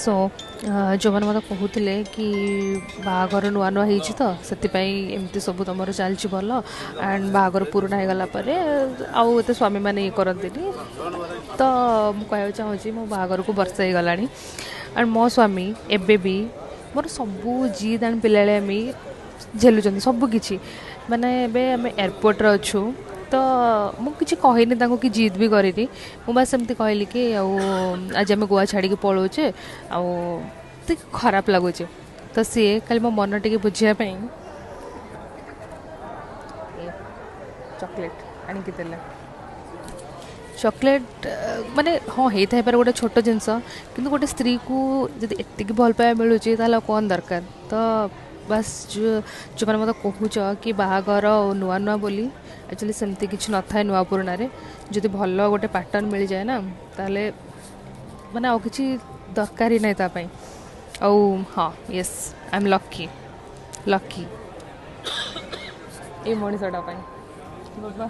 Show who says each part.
Speaker 1: Show ଯେଉଁମାନେ ମୋତେ କହୁଥିଲେ କି ବାହାଘର ନୂଆ ନୂଆ ହେଇଛି ତ ସେଥିପାଇଁ ଏମିତି ସବୁ ତୁମର ଚାଲିଛି ଭଲ, ଆଣ୍ଡ ବାହାଘର ପୁରୁଣା ହେଇଗଲା ପରେ ଆଉ ଏତେ ସ୍ୱାମୀମାନେ ଇଏ କରନ୍ତିନି, ତ ମୁଁ କହିବାକୁ ଚାହୁଁଛି ମୋ ବାହାଘରକୁ ବର୍ଷେ ହେଇଗଲାଣି ଆଣ୍ଡ ମୋ ସ୍ୱାମୀ ଏବେ ବି ମୋର ସବୁ ଜିଦ୍ ଆଣ୍ଡ ପିଲାଳିଆମି ଝେଲୁଛନ୍ତି ସବୁକିଛି। ମାନେ ଏବେ ଆମେ ଏୟାରପୋର୍ଟରେ ଅଛୁ, ତ ମୁଁ କିଛି କହିନି ତାଙ୍କୁ କି ଜିଦ୍ ବି କରିନି। ମୁଁ ବାସ୍ ଏମିତି କହିଲି କି ଆଉ ଆଜି ଆମେ ଗୋଆ ଛାଡ଼ିକି ପଳାଉଛେ ଆଉ ଟିକେ ଖରାପ ଲାଗୁଛି। ତ ସିଏ ଖାଲି ମୋ ମନ ଟିକେ ବୁଝିବା ପାଇଁ ଚକୋଲେଟ୍ ଆଣିକି ଦେଲେ। ଚକୋଲେଟ୍ ମାନେ ହଁ ହେଇଥାଇପାରେ ଗୋଟେ ଛୋଟ ଜିନିଷ, କିନ୍ତୁ ଗୋଟେ ସ୍ତ୍ରୀକୁ ଯଦି ଏତିକି ଭଲ ପାଇବା ମିଳୁଛି ତାହେଲେ ଆଉ କ'ଣ ଦରକାର। ତ ବାସ୍ ଯେଉଁମାନେ ମୋତେ କହୁଛ କି ବାହାଘର ନୂଆ ନୂଆ ବୋଲି, ଆକ୍ଚୁଆଲି ସେମିତି କିଛି ନଥାଏ ନୂଆ ପୁରୁଣାରେ। ଯଦି ଭଲ ଗୋଟେ ପାର୍ଟନର୍ ମିଳିଯାଏ ନା, ତାହେଲେ ମାନେ ଆଉ କିଛି ଦରକାର ହିଁ ନାହିଁ ତା ପାଇଁ। ଆଉ ହଁ, Yes, I M lucky, lucky ଏଇ ମଣିଷଟା ପାଇଁ। ବାବା।